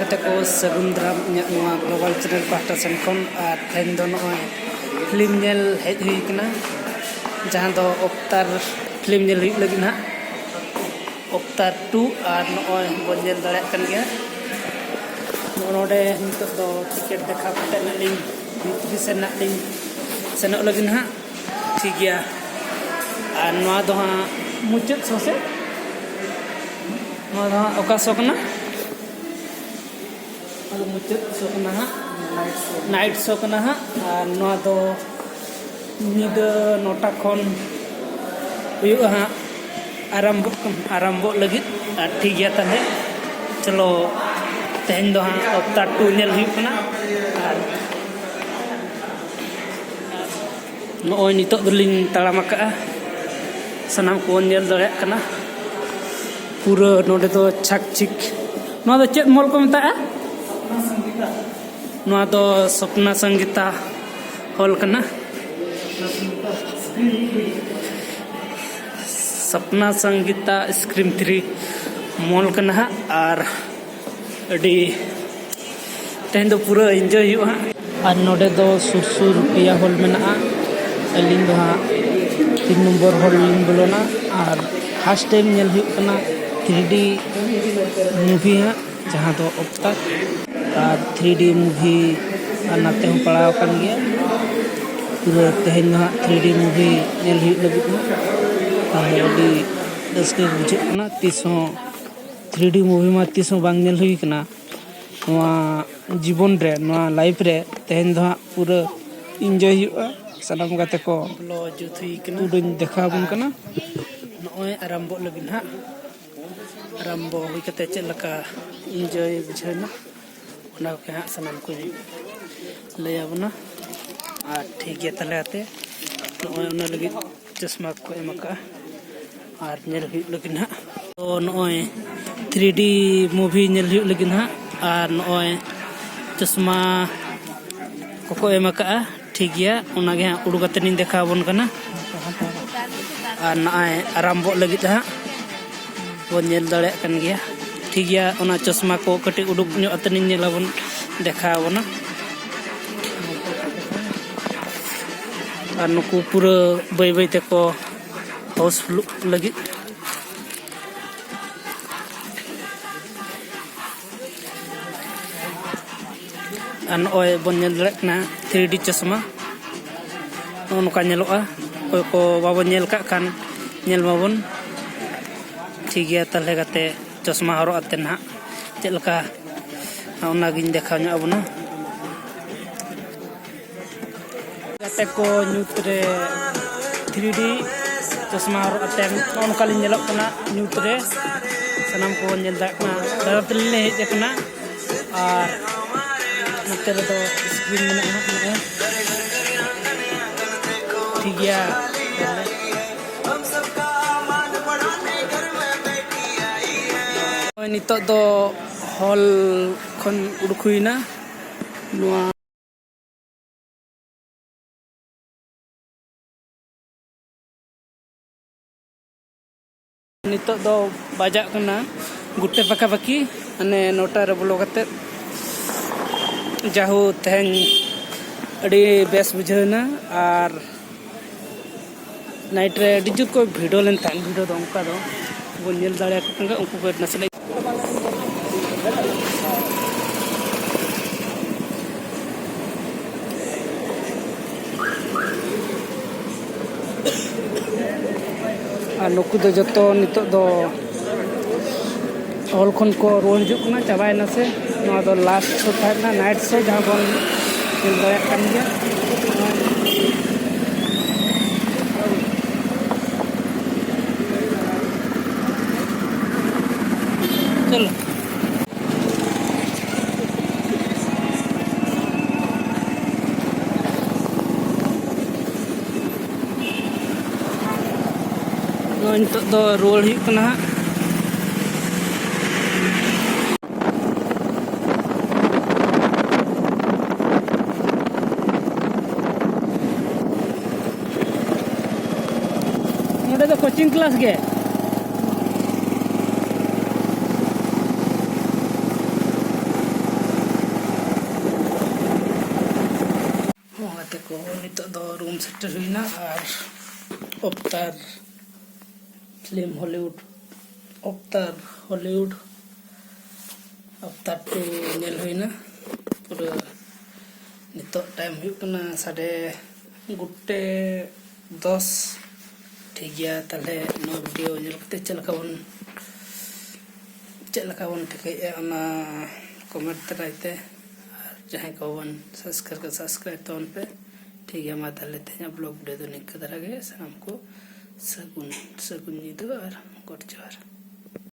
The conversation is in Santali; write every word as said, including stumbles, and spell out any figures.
ᱜᱟᱛᱮ ᱠᱚ, ᱥᱟᱹᱜᱩᱱ ᱫᱟᱨᱟᱢ ᱤᱧᱟᱹᱜ ᱱᱚᱣᱟ Global Channel ᱯᱟᱦᱴᱟ ᱥᱮᱱ ᱠᱷᱚᱱ᱾ ᱟᱨ ᱛᱮᱦᱮᱧ ᱫᱚ ᱱᱚᱜᱼᱚᱭ ᱯᱷᱤᱞᱢ ᱧᱮᱞ ᱦᱮᱡ ᱦᱩᱭ ᱠᱟᱱᱟ, ᱡᱟᱦᱟᱸ ᱫᱚ ᱚᱵᱛᱟᱨ ᱯᱷᱤᱞᱢ ᱧᱮᱞ ᱦᱩᱭᱩᱜ ᱞᱟᱹᱜᱤᱫ ᱱᱟᱦᱟᱜ, ᱚᱵᱛᱟᱨ ᱴᱩ᱾ ᱟᱨ ᱱᱚᱜᱼᱚᱭ ᱵᱚᱱ ᱧᱮᱞ ᱫᱟᱲᱮᱭᱟᱜ ᱠᱟᱱ ᱜᱮᱭᱟ, ᱱᱚᱜᱼᱚ ᱱᱚᱰᱮ ᱱᱤᱛᱚᱜ ᱫᱚ ᱴᱤᱠᱤᱴ ᱫᱮᱠᱷᱟᱣ ᱠᱟᱛᱮ ᱱᱟᱜ ᱞᱤᱧ ᱵᱷᱤᱛᱨᱤ ᱥᱮᱱ ᱱᱟᱜ ᱞᱤᱧ ᱥᱮᱱᱚᱜ ᱞᱟᱹᱜᱤᱫ ᱱᱟᱦᱟᱜ᱾ ᱴᱷᱤᱠ ᱜᱮᱭᱟ, ᱟᱨ ᱱᱚᱣᱟ ᱫᱚ ᱦᱟᱸᱜ ᱢᱩᱪᱟᱹᱫ ᱥᱳ ᱥᱮ? ᱱᱚᱣᱟ ᱫᱚ ᱦᱟᱸᱜ ᱚᱠᱟ ᱥᱳ ᱠᱟᱱᱟ? ᱱᱚᱣᱟ ᱫᱚ ᱢᱩᱪᱟᱹᱫ ᱥᱳ ᱠᱟᱱᱟ ᱦᱟᱸᱜ, ᱱᱟᱭᱤᱴ ᱥᱳ ᱠᱟᱱᱟ ᱦᱟᱸᱜ᱾ ᱟᱨ ᱱᱚᱣᱟ ᱫᱚ ᱧᱤᱫᱟᱹ ᱱᱚᱴᱟ ᱠᱷᱚᱱ ᱦᱩᱭᱩᱜᱼᱟ ᱦᱟᱸᱜ ᱟᱨᱟᱢᱵᱚᱜ ᱠᱟᱱᱟ, ᱟᱨᱟᱢᱵᱚᱜ ᱞᱟᱹᱜᱤᱫ᱾ ᱟᱨ ᱴᱷᱤᱠ ᱜᱮᱭᱟ, ᱛᱟᱦᱚᱞᱮ ᱪᱚᱞᱚ, ᱛᱮᱦᱮᱧ ᱫᱚ ᱦᱟᱸᱜ ᱚᱵᱛᱟᱨ ᱴᱩ ᱧᱮᱞ ᱦᱩᱭᱩᱜ ᱠᱟᱱᱟ᱾ ᱟᱨ ᱱᱚᱜᱼᱚᱭ ᱱᱤᱛᱚᱜ ᱫᱚᱞᱤᱧ ᱛᱟᱲᱟᱢ ᱟᱠᱟᱜᱼᱟ, ᱥᱟᱱᱟᱢ ᱠᱚᱵᱚᱱ ᱧᱮᱞ ᱫᱟᱲᱮᱭᱟᱜ ᱠᱟᱱᱟ᱾ ᱯᱩᱨᱟᱹ ᱱᱚᱰᱮ ᱫᱚ ᱪᱷᱟᱠ ᱪᱷᱤᱠ᱾ ᱱᱚᱣᱟ ᱫᱚ ᱪᱮᱫ ᱢᱚᱞ ᱠᱚ ᱢᱮᱛᱟᱜᱼᱟ? ᱱᱚᱣᱟ ᱫᱚ ᱥᱚᱯᱱᱟ ᱥᱚᱝᱜᱤᱛᱟ ᱦᱚᱞ ᱠᱟᱱᱟ᱾ ᱥᱚᱯᱱᱟ ᱥᱚᱝᱜᱤᱛᱟ ᱥᱠᱨᱤᱱ ᱛᱷᱨᱤ ᱢᱚᱞ ᱠᱟᱱᱟ ᱦᱟᱸᱜ᱾ ᱟᱨ ᱟᱹᱰᱤ, ᱛᱮᱦᱮᱧ ᱫᱚ ᱯᱩᱨᱟᱹ ᱤᱱᱡᱚᱭ ᱦᱩᱭᱩᱜᱼᱟ ᱦᱟᱸᱜ᱾ ᱟᱨ ᱱᱚᱰᱮ ᱫᱚ ᱥᱩᱨ ᱥᱩᱨ ᱯᱮᱭᱟ ᱦᱚᱞ ᱢᱮᱱᱟᱜᱼᱟ᱾ ᱟᱹᱞᱤᱧ ᱫᱚ ᱦᱟᱸᱜ ᱛᱤᱱ ᱱᱚᱢᱵᱚᱨ ᱦᱚᱞ ᱞᱤᱧ ᱵᱚᱞᱚᱱᱟ᱾ ᱟᱨ ᱯᱷᱟᱥᱴ ᱴᱟᱭᱤᱢ ᱧᱮᱞ ᱦᱩᱭᱩᱜ ᱠᱟᱱᱟ ᱛᱷᱨᱤ ᱰᱤ ᱢᱩᱵᱷᱤ ᱦᱟᱸᱜ, ᱡᱟᱦᱟᱸ ᱫᱚ ᱚᱵᱛᱟᱨ᱾ ᱟᱨ ᱛᱷᱨᱤ ᱰᱤ ᱢᱩᱵᱷᱤ ᱟᱨ ᱱᱟᱛᱮ ᱦᱚᱸ ᱯᱟᱲᱟᱣ ᱟᱠᱟᱱ ᱜᱮᱭᱟ᱾ ᱯᱩᱨᱟᱹ ᱛᱮᱦᱮᱧ ᱫᱚ ᱦᱟᱸᱜ ᱛᱷᱨᱤ ᱰᱤ ᱢᱩᱵᱷᱤ ᱧᱮᱞ ᱦᱩᱭᱩᱜ ᱞᱟᱹᱜᱤᱫ ᱦᱟᱸᱜ᱾ ᱛᱟᱦᱚᱞᱮ ᱟᱹᱰᱤ ᱨᱟᱹᱥᱠᱟᱹ ᱵᱩᱡᱷᱟᱹᱜ ᱠᱟᱱᱟ᱾ ᱛᱤᱥ ᱦᱚᱸ ᱛᱷᱨᱤ ᱰᱤ ᱢᱩᱵᱷᱤ ᱢᱟ ᱛᱤᱥ ᱦᱚᱸ ᱵᱟᱝ ᱧᱮᱞ ᱦᱩᱭ ᱠᱟᱱᱟ ᱱᱚᱣᱟ ᱡᱤᱵᱚᱱ ᱨᱮ, ᱱᱚᱣᱟ ᱞᱟᱭᱤᱯᱷ ᱨᱮ᱾ ᱛᱮᱦᱮᱧ ᱫᱚ ᱦᱟᱸᱜ ᱯᱩᱨᱟᱹ ᱤᱱᱡᱚᱭ ᱦᱩᱭᱩᱜᱼᱟ᱾ ᱥᱟᱱᱟᱢ ᱜᱟᱛᱮ ᱠᱚ ᱵᱚᱞᱚ ᱡᱩᱛ ᱦᱩᱭ ᱠᱟᱱᱟ᱾ ᱩᱰᱩᱧ ᱫᱮᱠᱷᱟᱣ ᱟᱵᱚᱱ ᱟᱨ ᱠᱟᱱᱟ᱾ ᱱᱚᱜᱼᱚᱭ ᱟᱨᱟᱢᱵᱚᱜ ᱞᱟᱹᱜᱤᱫ ᱦᱟᱸᱜ᱾ ᱟᱨᱟᱢᱵᱚ ᱦᱩᱭ ᱠᱟᱛᱮ ᱪᱮᱫ ᱞᱮᱠᱟ ᱤᱱᱡᱚᱭ ᱵᱩᱡᱷᱟᱹᱣ ᱮᱱᱟ, ᱚᱱᱟ ᱠᱚᱜᱮ ᱦᱟᱸᱜ ᱥᱟᱱᱟᱢ ᱠᱚᱧ ᱞᱟᱹᱭ ᱟᱵᱚᱱᱟ᱾ ᱟᱨ ᱴᱷᱤᱠ ᱜᱮᱭᱟ, ᱛᱟᱦᱚᱞᱮ ᱟᱛᱮ ᱱᱚᱜᱼᱚᱭ ᱚᱱᱟ ᱞᱟᱹᱜᱤᱫ ᱪᱚᱥᱢᱟ ᱠᱚ ᱮᱢ ᱟᱠᱟᱫᱼᱟ ᱟᱨ ᱧᱮᱞ ᱦᱩᱭᱩᱜ ᱞᱟᱹᱜᱤᱫ ᱦᱟᱸᱜ᱾ ᱛᱚ ᱱᱚᱜᱼᱚᱭ ᱛᱷᱨᱤ ᱰᱤ ᱢᱩᱵᱷᱤ ᱧᱮᱞ ᱦᱩᱭᱩᱜ ᱞᱟᱹᱜᱤᱫ ᱦᱟᱸᱜ᱾ ᱟᱨ ᱱᱚᱜᱼᱚᱭ ᱪᱚᱥᱢᱟ ᱠᱚᱠᱚ ᱮᱢ ᱟᱠᱟᱫᱼᱟ, ᱴᱷᱤᱠ ᱜᱮᱭᱟ, ᱚᱱᱟᱜᱮ ᱦᱟᱸᱜ ᱩᱰᱩᱠ ᱠᱟᱛᱮ ᱞᱤᱧ ᱫᱮᱠᱷᱟᱣ ᱟᱵᱚᱱ ᱠᱟᱱᱟ᱾ ᱟᱨ ᱱᱚᱜᱼᱚᱭ ᱟᱨᱟᱢᱵᱚᱜ ᱞᱟᱹᱜᱤᱫ ᱦᱟᱸᱜ ᱵᱚᱱ ᱧᱮᱞ ᱫᱟᱲᱮᱭᱟᱜ ᱠᱟᱱ ᱜᱮᱭᱟ᱾ ᱴᱷᱤᱠ ᱜᱮᱭᱟ, ᱚᱱᱟ ᱪᱚᱥᱢᱟ ᱠᱚ ᱠᱟᱹᱴᱤᱡ ᱩᱰᱩᱠ ᱧᱚᱜ ᱟᱛᱮ ᱞᱤᱧ ᱧᱮᱞ ᱟᱵᱚᱱ, ᱫᱮᱠᱷᱟᱣ ᱟᱵᱚᱱᱟ᱾ ᱟᱨ ᱱᱩᱠᱩ ᱯᱩᱨᱟᱹ ᱵᱟᱹᱭ ᱵᱟᱹᱭ ᱛᱮᱠᱚ ᱦᱟᱣᱩᱥᱯᱷᱩᱞᱚᱜ ᱞᱟᱹᱜᱤᱫ᱾ ᱟᱨ ᱱᱚᱜᱼᱚᱭ ᱵᱚᱱ ᱧᱮᱞ ᱫᱟᱲᱮᱭᱟᱜ ᱠᱟᱱᱟ ᱛᱷᱨᱤ ᱰᱤ ᱪᱚᱥᱢᱟ᱾ ᱱᱚᱜᱼᱚ ᱱᱚᱝᱠᱟ ᱧᱮᱞᱚᱜᱼᱟ᱾ ᱚᱠᱚᱭ ᱠᱚ ᱵᱟᱵᱚᱱ ᱧᱮᱞ ᱠᱟᱜ ᱠᱷᱟᱱ ᱧᱮᱞ ᱢᱟᱵᱚᱱ᱾ ᱴᱷᱤᱠ ᱜᱮᱭᱟ, ᱛᱟᱦᱚᱞᱮ ᱜᱟᱛᱮ, ᱪᱚᱥᱢᱟ ᱦᱚᱨᱚᱜ ᱟᱛᱮ ᱱᱟᱦᱟᱜ ᱪᱮᱫ ᱞᱮᱠᱟ, ᱚᱱᱟᱜᱤᱧ ᱫᱮᱠᱷᱟᱣ ᱧᱚᱜ ᱟᱵᱚᱱᱟ᱾ ᱜᱟᱛᱮ ᱠᱚ, ᱧᱩᱛ ᱨᱮ ᱛᱷᱨᱤ ᱰᱤ ᱪᱚᱥᱢᱟ ᱦᱚᱨᱚᱜ ᱠᱟᱛᱮ ᱱᱚᱜᱼᱚ ᱱᱚᱝᱠᱟ ᱞᱤᱧ ᱧᱮᱞᱚᱜ ᱠᱟᱱᱟ ᱧᱩᱛ ᱨᱮ᱾ ᱥᱟᱱᱟᱢ ᱠᱚᱵᱚᱱ ᱧᱮᱞ ᱫᱟᱲᱮᱭᱟᱜ ᱠᱟᱱᱟ, ᱫᱟᱬᱟ ᱛᱮᱞᱤᱧ ᱦᱮᱡ ᱟᱠᱟᱱᱟ᱾ ᱟᱨ ᱱᱚᱛᱮ ᱨᱮᱫᱚ ᱥᱠᱨᱤᱱ ᱢᱮᱱᱟᱜᱼᱟ, ᱱᱚᱜᱼᱚᱭ᱾ ᱴᱷᱤᱠ ᱜᱮᱭᱟ᱾ ᱱᱚᱜᱼᱚᱭ ᱱᱤᱛᱚᱜ ᱫᱚ ᱦᱚᱞ ᱠᱷᱚᱱ ᱩᱰᱩᱠ ᱦᱩᱭᱱᱟ᱾ ᱱᱚᱣᱟ ᱱᱤᱛᱚᱜ ᱫᱚ ᱵᱟᱡᱟᱜ ᱠᱟᱱᱟ ᱜᱚᱴᱮ ᱯᱟᱠᱟᱯᱟᱠᱤ, ᱢᱟᱱᱮ ᱱᱚᱴᱟ ᱨᱮ ᱵᱚᱞᱚ ᱠᱟᱛᱮᱫ᱾ ᱡᱟᱦᱳ, ᱛᱮᱦᱮᱧ ᱟᱹᱰᱤ ᱵᱮᱥ ᱵᱩᱡᱷᱟᱹᱣ ᱮᱱᱟ᱾ ᱟᱨ ᱱᱟᱭᱤᱴ ᱨᱮ ᱟᱹᱰᱤ ᱡᱳᱨ ᱠᱚ ᱵᱷᱤᱲ ᱞᱮᱱ ᱛᱟᱦᱮᱸᱫ, ᱵᱷᱤᱲ ᱫᱚ ᱚᱱᱠᱟ ᱫᱚ ᱵᱚᱱ ᱧᱮᱞ ᱫᱟᱲᱮᱭᱟᱠᱚ ᱠᱟᱱ ᱜᱮᱭᱟ, ᱩᱱᱠᱩ ᱠᱚ ᱱᱟᱥᱮᱱᱟᱜ᱾ ᱟᱨ ᱱᱩᱠᱩ ᱫᱚ ᱡᱚᱛᱚ ᱱᱤᱛᱚᱜ ᱫᱚ ᱦᱚᱞ ᱠᱷᱚᱱ ᱠᱚ ᱨᱩᱣᱟᱹᱲ ᱦᱤᱡᱩᱜ ᱠᱟᱱᱟ, ᱪᱟᱵᱟᱭᱮᱱᱟ ᱥᱮ᱾ ᱱᱚᱣᱟ ᱫᱚ ᱞᱟᱥᱴ ᱥᱳ ᱛᱟᱦᱮᱸ ᱠᱟᱱᱟ, ᱱᱟᱭᱤᱴ ᱥᱳ, ᱡᱟᱦᱟᱸ ᱵᱚᱱ ᱧᱮᱞ ᱫᱟᱲᱮᱭᱟᱜ ᱠᱟᱱ ᱜᱮᱭᱟ᱾ ᱪᱚᱞᱚ᱾ ᱱᱚᱜᱼᱚᱭ ᱱᱤᱛᱚᱜ ᱫᱚ ᱨᱩᱣᱟᱹᱲ ᱦᱩᱭᱩᱜ ᱠᱟᱱᱟ ᱦᱟᱸᱜ᱾ ᱱᱚᱰᱮ ᱫᱚ ᱠᱳᱪᱤᱝ ᱠᱞᱟᱥ ᱜᱮ᱾ ᱱᱤᱛᱚᱜ ᱫᱚ ᱨᱩᱢ ᱥᱮᱴᱮᱨ ᱦᱩᱭᱱᱟ ᱟᱨ ᱚᱵᱛᱟᱨ ᱯᱷᱤᱞᱢ ᱦᱚᱞᱤᱣᱩᱰ, ᱚᱵᱛᱟᱨ ᱦᱚᱞᱤᱣᱩᱰ, ᱚᱵᱛᱟᱨ ᱴᱩ ᱧᱮᱞ ᱦᱩᱭᱱᱟ᱾ ᱯᱩᱨᱟᱹ ᱱᱤᱛᱚᱜ ᱴᱟᱭᱤᱢ ᱦᱩᱭᱩᱜ ᱠᱟᱱᱟ ᱥᱟᱰᱮ ᱜᱚᱴᱮ ᱫᱚᱥ᱾ ᱴᱷᱤᱠ ᱜᱮᱭᱟ, ᱛᱟᱦᱞᱮ ᱱᱚᱣᱟ ᱵᱷᱤᱰᱤᱭᱳ ᱧᱮᱞ ᱠᱟᱛᱮ ᱪᱮᱫ ᱞᱮᱠᱟ ᱵᱚᱱ ᱪᱮᱫ ᱞᱮᱠᱟ ᱵᱚᱱ ᱴᱷᱤᱠᱟᱹᱭᱮᱫᱼᱟ, ᱚᱱᱟ ᱠᱚᱢᱮᱱᱴ ᱫᱟᱨᱟᱭ ᱛᱮ᱾ ᱟᱨ ᱡᱟᱦᱟᱸᱭ ᱠᱚ ᱵᱟᱵᱚᱱ ᱥᱟᱵᱥᱠᱨᱟᱭᱤᱵ ᱠᱟᱫᱟ, ᱥᱟᱵᱥᱠᱨᱟᱭᱤᱵ ᱛᱟᱵᱚᱱ ᱯᱮ᱾ ᱴᱷᱤᱠ ᱜᱮᱭᱟ, ᱢᱟ ᱛᱟᱦᱞᱮ ᱛᱮᱦᱮᱧᱟᱜ ᱵᱞᱚᱜ ᱵᱷᱤᱰᱤᱭᱳ ᱫᱚ ᱱᱤᱝᱠᱟᱹ ᱫᱷᱟᱨᱟ ᱜᱮ᱾ ᱥᱟᱱᱟᱢ ᱠᱚ ᱥᱟᱹᱜᱩᱱ, ᱥᱟᱹᱜᱩᱱ ᱧᱤᱫᱟᱹ ᱟᱨ ᱜᱚᱰ ᱡᱚᱦᱟᱨ᱾